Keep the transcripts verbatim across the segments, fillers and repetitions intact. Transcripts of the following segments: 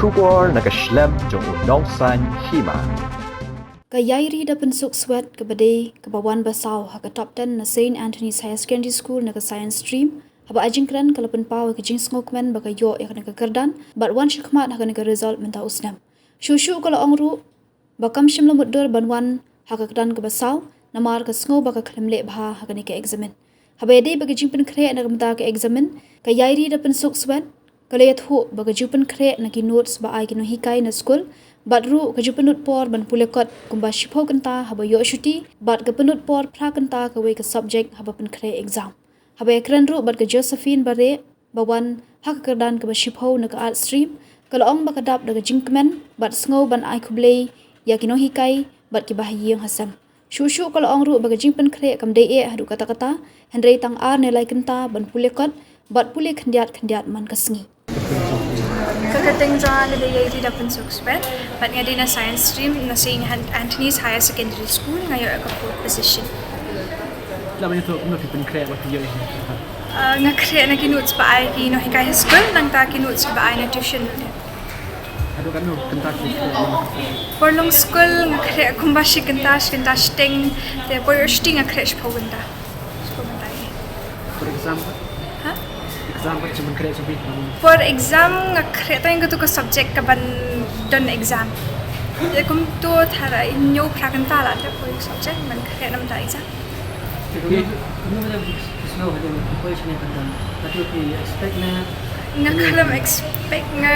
Khubor na ka shlem jong u nongsaiñ hima. Ka Yairi Da Pynsuk Swet kaba dei kaba wan ba saw ha ka top ten na Saint Anthony's Higher Secondary School na ka Science Stream, haba ai jingkren ka la pynpaw ïa ka jingsngewkmen ba ka ïoh ïa kane ka kyrdan bad wan shakhmat ha kane ka result mynta u snem. Shuh shuh ka la ong ruh ba kam shym la mutdur ban wan ha ka kyrdan kaba saw namar ka sngew ba ka khlem leh bha ha kane ka eksamin. Haba ïadei bad ka jingpynkhreh na ka bynta ka eksamin, ka Yairi Da Pynsuk Swet ka la ïathuh ba ka jingpynkhreh na ki notes ba ai ki nonghikai na skul bad ruh ka jingpynlut por ban pule kot kumba shiphew kynta haba ïoh shuti bad ka pynlut por phra kynta kawei ka subject haba pynkhreh exam. Haba ïakren ruh bad ka Josephine Bareh ba wan ha ka kyrdan kaba shiphew na ka Art Stream, ka la ong ba ka dap da ka jingkmen bad sngew ban ai khublei ïa ki nonghikai bad ki bahaïing ha sem. Shuh shuh ka la ong ruh ba ka jingpynkhreh kam dei eh haduh katta katta, hynrei tang ar ne lai kynta ban pule kot bad pule khyndiat khyndiat man ka sngi. Ka kyrteng jong nga ka dei Yairi Da Pynsuk Swet, bad nga dei na Science Stream na Saint An-, Anthony's Higher Secondary School, nga ïoh ïa ka fourth position. Lah ban ïathuh kumno phi pynkhreh bad phi ïoh ïa ka? Ah, nga khreh na ki notes ba ai ki nonghikai ha skul, nangta ki notes ba ai na tuition. Haduh katno kynta phi khreh? Por long skul nga khreh kumba shi kynta, shi kynta shiteng, te por ïoh shuti nga khreh shiphew kynta. Shiphew kynta ïa. Por exam pat? Ha? Exam pat shim khreh shibit? Por exam nga khreh tang katu ka subject kaban don exam. Te kumtu tharai hynñiew phra kynta la te por subject ban khreh namar exam. Te kumno, kumno ba la sngewbha hadien ba poi shane ka dang? Hato phi expect ne? Nga khlem expect, nga,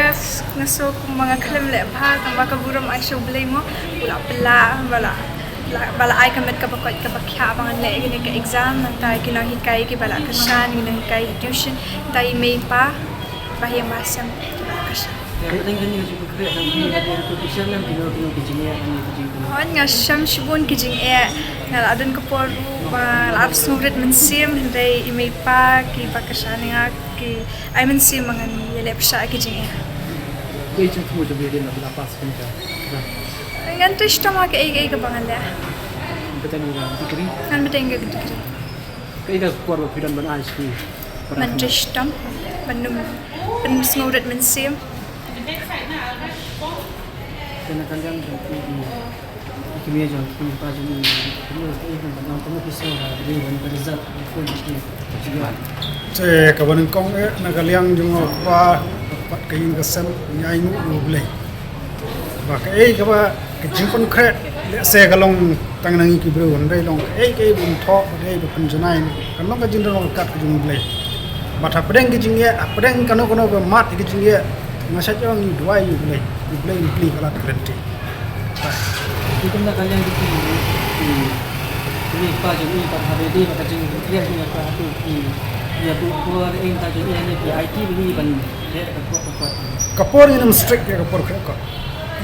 nga sngew kumba nga khlem leh bha, tangba ka burom ai sha U Blei mo, u la pynlah ba la, la, ba la ai ka met kaba koit kaba khiah ba ngan leh kane ka exam, nangta ki nonghikai kiba la kyrshan, ki nonghikai tuition, nangta i mei i pa, bahaïing bahasem kiba la kyrshan. Ïa, hapdeng kane ka jingpynkhreh ka dang phi, hapdeng ka tuition, kino kino ki jingeh, kino ki jingeh? Hooid, nga shem shibun ki jingeh. Nga la don ka por ruh ba la ap sngewrit mynsiem, hynrei i mei i pa kiba kyrshan ïa nga ki ai mynsiem ba ngan ïaleh pyrshah ki jingeh. Kaei jingthmu jong phi hadien ba phi la pass kane ka exam? Ngan trei shitom ha kaei kaei kaba ngan leh. Bteng ka degree? Ngan bteng ka degree. Kaei ka por ba phi don ban ai sha ki para? Ban trei shitom, ban ym, ban ym sngewrit mynsiem. Te na ka liang jong phi, ki kmie jong phi, ki kmie jong phi, kumno phi, kumno phi sngew ha kane ka result, kumno phi sngew? Te kaba nyngkong eh, na ka liang jong u kpa bad ka ïing ka sem, ngi ainguh ïa U Blei. Ba kaei kaba ka jingpynkhreh, lehse ka long tang na ngi ki briew, hynrei long kaei kaei ba ym thoh, kaei ba pynjanai, kan long ka jingdon ka kat ka jong U Blei. Bad hapdeng ki jingeh, hapdeng kano kano ba mad ïa ki jingeh, nga shait ong ngi duwai ïa U Blei, U Blei un plie ka lad ka lynti. Te kumta ka liang ki, ki, ki, ki pa jong ngi, bad haba ïadei bad ka jingpynkhreh jong ngi, ka hato ki, ïa, por, por, eh, ta jong ngi, ki aiti ba ngi ban, eh, ka por, ka por. Ka por ngin ym strict ïa ka por khreh kot.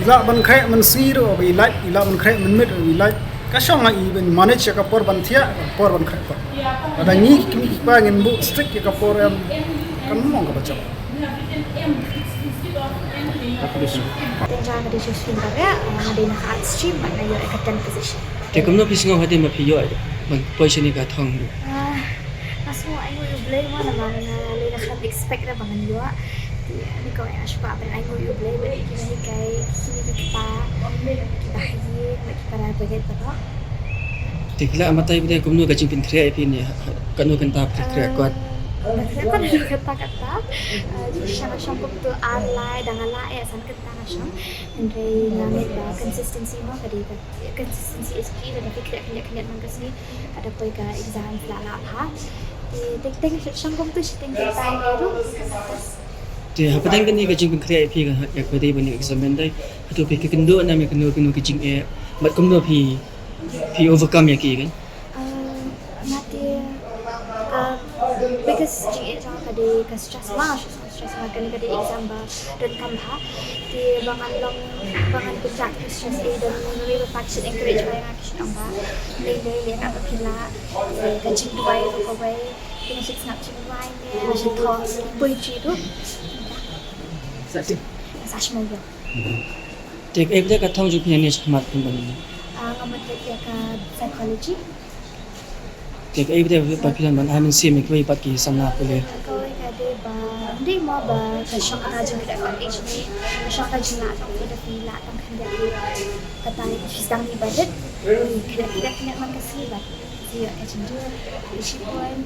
I lah ban khreh mynsngi ruh ba i lait, i lah ban khreh mynmiet ruh ba i lait. Ka shong ha i ban manage ïa ka por ban thiah, ka por ban khreh kot. Lada ngi ki kmie ki kpa ngin buh strict ïa ka por em, kan ym long kaba jop. Kyrteng jong nga ka dei Josephine Bareh, nga dei na ka Arts Stream, bad nga ïoh ïa ka tenth position. Te kumno phi sngew hadien ba phi ïoh ban poi shane ka thong? Ah, nga sngew ainguh ïa U Blei mo, namar nga lei nga khlem expect ruh ba ngan ïoh. Te, ah, nyngkong eh nga shu kwah ban ainguh ïa U Blei bad ïa ki nonghikai, ki kmie ki kpa, ki bahaïing bad ki para brigade baroh. Te ki la batai ba dei kumno ka jingpynkhreh ïa phi ne, ha, ha, katno kynta phi khreh kot? Ah, nga khreh kot katno kynta kata. Ah, shisha nga shong kumto ar lai, da nga lah eh san kynta nga shong. Hynrei nga ngeit ba consistency mo ka dei ka Consistency is key, lada phi khreh khyndiat khyndiat man ka sngi, haba poi ka exam phi lah lah bha. Te teng teng shong kumto shiteng teng tang ruh. Te hapdeng kane ka jingpynkhreh phi ka, ïa kaba dei ban exam dei, hato phi kynduh ne em ïa kano kano ka jingeh, bad kumno phi, phi overcome ïa ki kan? Ah, nga te, ah, biggest jingeh jong nga ka dei ka stress, nga stress, nga kane ka dei exam ba donkam bha. Te ba ngan long, ba ngan pynjah ka stress, eh, don ngi ruh ba pat shait encourage ba ïa nga, ki shait ong ba lei lei, lei katba phi lah. Te ka jingduwai ruh kawei, te nga shait sngap jingduwai ne, nga shait thoh poetry ruh. Sa shisha. Sa shisha mo. Te kaei ba dei ka thong jong phi hangne shakhmat kumba ngi? Ah, nga mut ïa ka psychology. Te kaei ba dei ba phi don ban ai mynsiem ïa kiwei pat ki samla pule? Kawei ka Dei ba, dei mo ba ka shong kata jingkdap ka age ne, ka shong kata jinglah tang phi da phi lah tang khyndiat phi. Kata ne ka shisang ni ba rit, khyndiat khyndiat khyndiat man ka sngi ba. Ïoh ka jingdur, ka shipon.